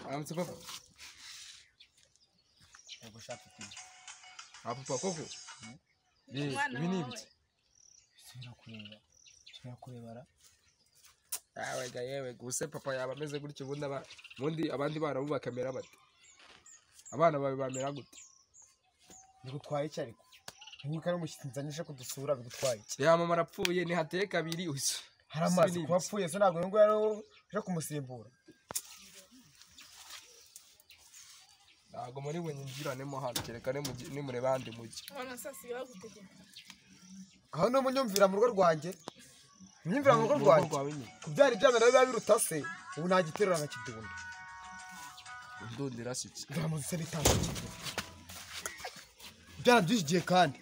Aramutse papa. Yego shaka iki? Ah papa koko. Ibi ni ibiki? Sirakureba. Sirakurebara. Awe ga yewe guse papa yaba ameze gutyo ubundi aba ubundi abandi bana bo bakamera bate? Abana bawe bamera gute? Bigutwaye iki ariko? Nkuko ari umushyitsi nzanyije kudusura bigutwaye iki? Ya mama arapfuye ni hateye kabiri usa. Hari amazi kuba apfuye se ntabwo ngo yari uje kumusimbura. Ntabwo muri bunyinjiranemo hano kereka nimureba handi mujye. Wana sasa bagutegeka. Aho no munyumvira mu rugo rwanjye. Munyumvira mu rugo rwanjye. Kubyara ibyana nawe biba biruta se ubu nagiterura nkakidunda. Undundira siki. Ndamuze bitanga kidunda. Byara byinshi gihe kandi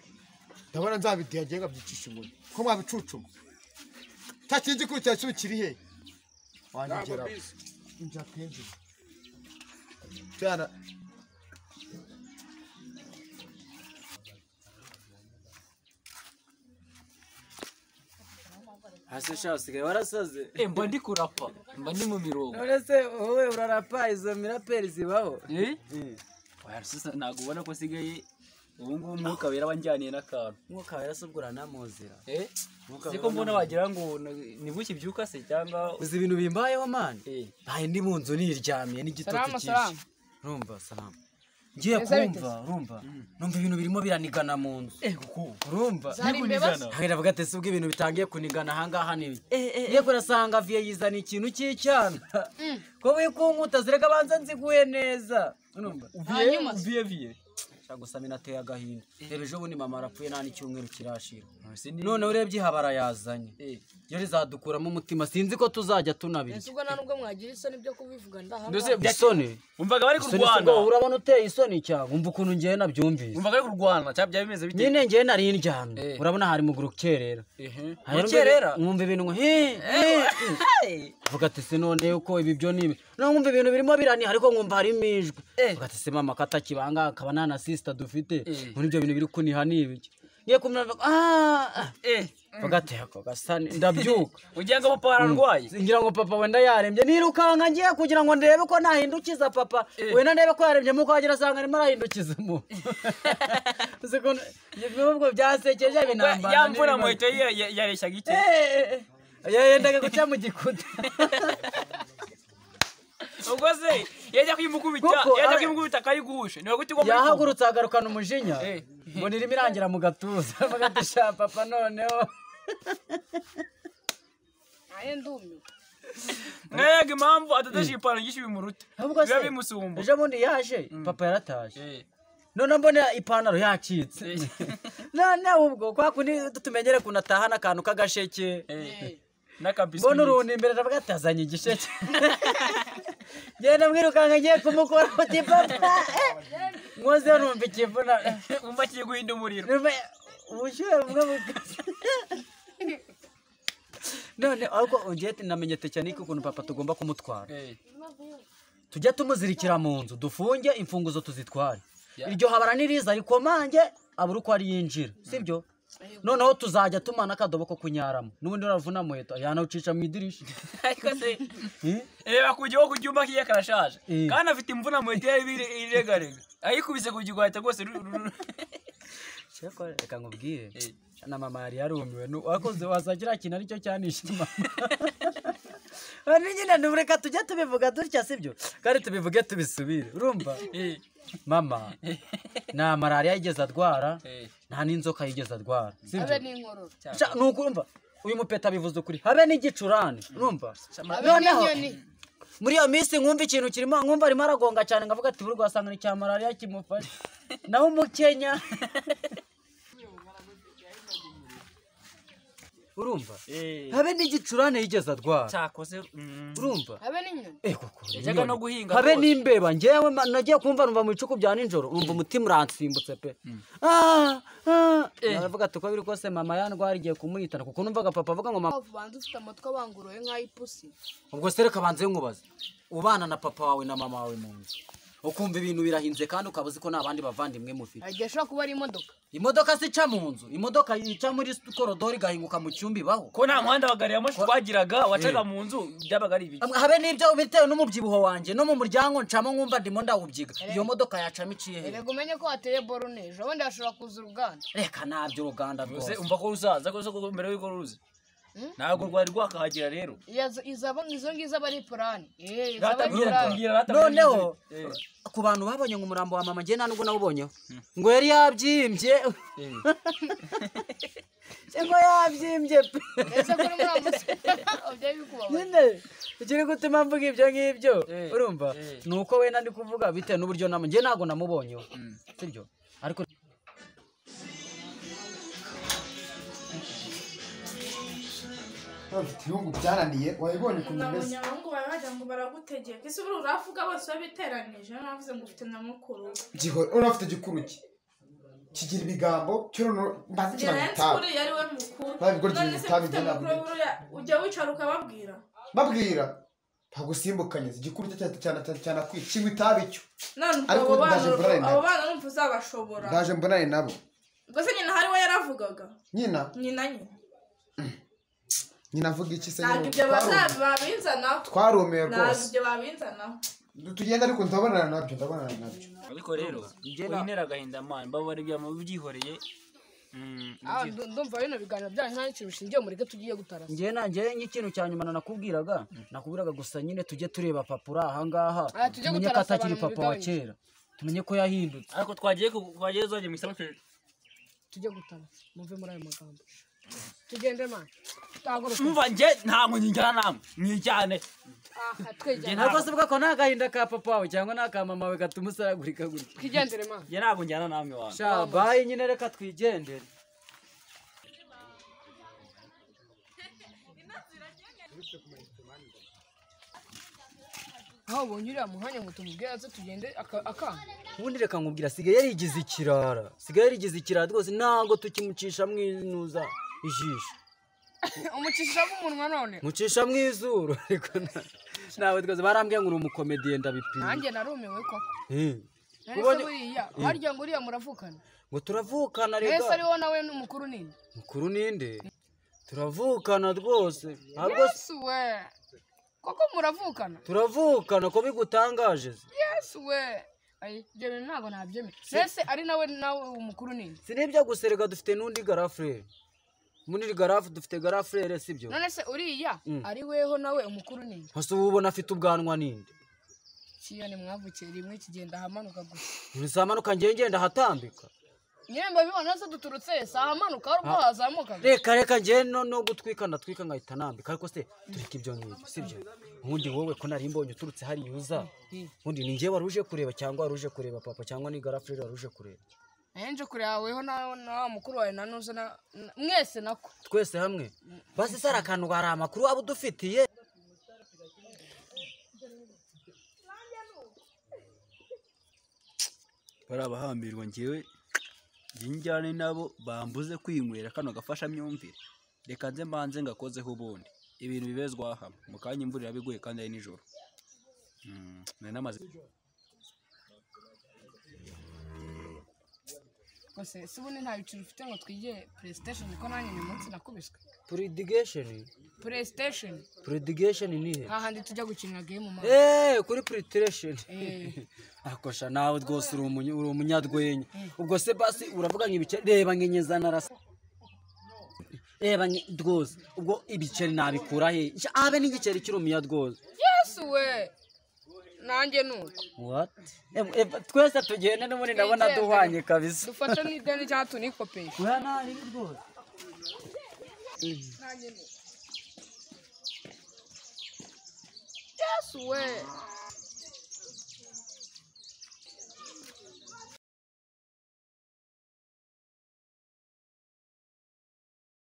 ndabona nzabidiha ngiye nkabyicisha inkoni ko mwabicucuma. Cya kindi gikuru cya cumi kiri he? Wanyegera. Injira twinjire. Cyana Hase sha usigaye warasaze. Mba ndi kurapa, mba ndi mu mirongo. None se wowe urarapa izo miraperi zibaho? Oya sasa ntabwo ubona ko sigaye ubu ngubu Umwuka Wera wanjyaniye n'akantu. Umwuka Wera se ubwo uranamuzira. Siko mbona wagira ngo ni bukibyuka se cyangwa uzi ibintu bimbayeho man? Baye ndi mu nzu niryamiye n'igitotsi cyinshi. Urumva salamu. Ngiye kumva urumva numva ibintu birimo biranigana mu nzu. Urumva hahera avuga ati ubwo ibintu bitangiye kunigana ahangaha ni ngiye kurasanga viye yizana ikintu cy'icyana ko wikunkuta zirega banza nziguye neza. Urumva viye viye gusa minateye agahinda. Reba ejo bundi mama arapfuye nta n'icyumweru kirashira. None urebye ihabara yazanye yo rizadukuramo umutima sinzi ko tuzajya tunabirya. Ese ubwo nta nubwo mwagira isoni byo kubivuga ndahanga. Isoni umvaga bari kurwana urabona uteye isoni cyangwa umva ukuntu ngiye nabyumvise. Umvaga bari kurwana cyangwa byaba bimeze bite? Nyine ngiye nari ndyamye urabona hari mu gurukerera rukerera mwumva ibintu ngo he vuga ati se none uko ibi byo nibi no mwumva ibintu birimo birani ariko mwumva harimo ijwi vuga ati se mama katakibanga akaba nta sister dufite muri ibyo bintu biri kuniha nibiki ngiye kumva vuga ati ako gasani ndabyuka ugira ngo papa ararwaye ngira ngo papa wenda yarembye nirukanka ngiye kugira ngo ndebe ko nahindukiza papa wenda ndebe ko yarembye muko wagira asanga arimo arahindukiza mu uziko ubwo byasekeje binambana yamvura muhita yareshyaga iki yendaga guca mu gikuta ubwo se yajya kwimukubita akayigusha niwe guti ugomba yahagurutse agarukana umujinya mbona irimo irangira mu gatuza avuga ati sha papa noneho aye ndumiwe mwega impamvu atadasha ipantaro nyinshi bimuruta biba bimusumba. Ejo bundi yaje papa yarataje none mbona ipantaro yacitse none ubwo kwa kundi tumenyere kunataha n'akantu k'agasheke n'akabiswi mbona urundi imbere aravuga ati azanye igisheke ngenda mwirukanka ngiye kumukora uti papa nkoze numva ikivuna umva kigiye guhinda umuriro ubushyuhe bumwe bukaze none ariko ugiye namenye tekinike ukuntu papa tugomba kumutwara. Tujya tumuzirikira mu nzu dufunge imfunguzo tuzitware iryo habara niriza rikomange abura uko ari yinjira sibyo? Noneho tuzajya tumana akadobo ko kunyaramo n'ubundi uravuna muheto yanawucisha mu idirisha. Ariko se reba kujya ku cyumba kiye karashaje kandi afite imvuna muheto iregarega ayikubise ku gihwata rwose. Cyakora reka nkubwire na mama yari yarumiwe wakoze wazagira kintu aricyo cyanishe mama. Ni nyine nureka tujya tubivuga dutya sibyo kandi tubivuge tubisubire urumva mama nta malaria yigeze arwara nta n'inzoka yigeze arwara sibyo habe n'inkorora nuko urumva uyu mupeta bivuze ukuri habe n'igicurane urumva noneho muri iyo minsi nkumva ikintu kirimo nkumva arimo aragonga cyane ngavuga ati buri rwasanga ni cya malaria kimufashe naho umukenya urumva habe n'igicurane yigeze arwara cyakoze urumva habe n'inyoni koko yajyaga no guhinga habe n'imbeba ngewe nagiye kumva numva mu bicuku bya nijoro urumva umutima uransimbutse pe aravuga ati uko biri kose mama yandwara igiye kumuhitana kuko numvaga papa avuga ngo mama ubanza ufite amatwi abanguruye nk'ay'ipusi. Ubwo se reka banze nkubaze ubana na papa wawe na mama wawe mu nzu Ukumva ibintu birahinze kandi ukaba uzi ko nta bandi bavandimwe mufite. Agiye ashobora kuba ari imodoka. Imodoka se ica mu nzu, imodoka ica muri korodori igahinguka mu cyumba ibaho. Ko nta muhanda wa gari ya moshi twagiraga wacaga mu nzu byabaga ari ibiki. Habe n'ibyo bitewe n'umubyibuho wanjye no mu muryango ncamo nkumva ndimo ndawubyiga. Iyo modoka yacamo iciye he? Erega umenye ko hateye borone ejo bundi hashobora kuza uruganda. Reka nabyo uruganda rwose. Umva ko ruzaza ko mbere yuko ruza. Ntabwo rwari rwakahagera rero. Izaba izo ngizo aba ari purani. Noneho ku bantu babonye ngo umurambo wa mama njye nta nubwo nawubonyeho. Ngo yari yabyimbye. Ngo yabyimbye pe. Ese kuri murambo byari bikubabaje. Nyine ikiri gutuma mvuga ibyo ngibyo urumva nuko wenda ndi kuvuga bitewe n'uburyo njye ntabwo namubonyeho. Sibyo? Ariko ibihungu byananiye wabibonye ukuntu bimeze. Abahungu bawe bajya ngo baragutegeka ese ubura uravuga bose babiteranije navuze ngo ufite na mukuru. Gihora urafite gikuru ki kigira ibigambo cyo mbaze kirana itabi. Yari we mukuru. Babigoryi itabi gena ujya wicara ukababwira. Babwira bagusimbukanye igikuru cyo cyane cyane kwikinywa itabi cyo. Ariko ndaje mbonane nabo. Abo bana numva uzabashobora. Ndaje mbonane nabo. Ubwo se nyina hari we yaravugaga. Nyina? Nyina nyina. Nyina avuga iki se nyine? Ntabwo babinzanaho. Twaromeye rwose. Ntabwo babinzanaho. Tugenda ariko ndabonana nabyo ndabonana nabyo. Ariko rero winera agahinda man babari byamubihoreye. Ndumva bino biganiro byanyu nta kintu bishingiye mureke tugiye gutarasa. Njye nanjye nk'ikintu cya nyuma nakubwiraga gusa nyine tujye tureba papa uri aha ngaha. Tumenye ko atakiri papa wa kera. Tumenye ko yahindutse. Ariko twagiye twagiye mu isabukuru. Tujye gutarasa muve muri ayo magambo. Tugende man. Umva njye ntabwo njyana namwe mwijyane. Ntabwo se uvuga ko nta gahinda ka papa wawe cyangwa nta ka mama wawe gatuma usaragurika gutya. Twigendere man. Njye ntabwo njyana namwe wawe. Sha bayi nyine reka twigendere. Aho ubonye uriya muhanya ngo tumubwire aze tugende akanga. Ubundi reka nkubwira asigaye yarigize ikirara. Asigaye yarigize ikirara rwose ntabwo tukimucisha mwinuza ijisho. Umucisha umunwa none. Mucisha mwizuru ariko nawe twese barambwiye ngo uri umukomediye ndabipima. Nanjye narumiwe koko. Ubonye buriya harya ngo uriya muravukana. Ngo turavukana rega. Ese ari wowe nawe n'umukuru ninde? Mukuru ninde? Turavukana rwose. Ntabwo Yesu we. Koko muravukana? Turavukana ko bigutangaje. Yesu we. Ay, ibyo bintu ntabwo nabyemera. Ese ari nawe umukuru ninde? Sinibyo guserega dufite n'undi garafure. Muri garafu dufite garafurere sibyo? None se uriya ari weho nawe umukuru ninde? Hose ubona afite ubwanwa ninde? Kiyane mwavukiye rimwe kigenda ahamanuka gusa. Ntizamanuka ngiye ngenda hatambika. Nyine mbabibona se duturutse sahamanuka ari ubwo hazamuka. Reka reka ngiye no gutwika ndatwika ngahita nambika ariko se tureka ibyo ngibyo sibyo? Ubundi wowe ko nari mbonye uturutse hari yuza. Ubundi ni ngiye waruje kureba cyangwa waruje kureba papa cyangwa ni garafurere waruje kureba. Enje kureba weho na mukuru wawe nanuze na mwese nako. Twese hamwe. Basi sara akantu hari amakuru waba udufitiye. Barabahambirwa ngewe njyane nabo bambuze kwinywera kano gafasha myumvire. Reka nze mbanze ngakozeho ubundi. Ibintu bibezwa aha mu kanya imvura irabiguye kandi ari nijoro. Nari namaze Kose si ubundi nta biciro ufite ngo twige PlayStation ko nanjye uyu munsi nakubiswe. Predication. PlayStation. Predication ni he? Hahandi tujya gukinira game mama. Kuri PlayStation. Akosha nawe rwose uri umunyarwenya. Ubwo se basi uravuga nk'ibice reba nkenyeza narasa. Reba rwose ubwo ibiceri nabikura he? Abe n'igiceri kiri umunyarwose. Yesu we. Nanjye nuko. What? Twese tugende n'ubundi ndabona duhwanye kabisa. Dufashe n'ideni cyangwa tunikopeshe. Oya nta ribi rwose. Nanjye nuko. Yesu we.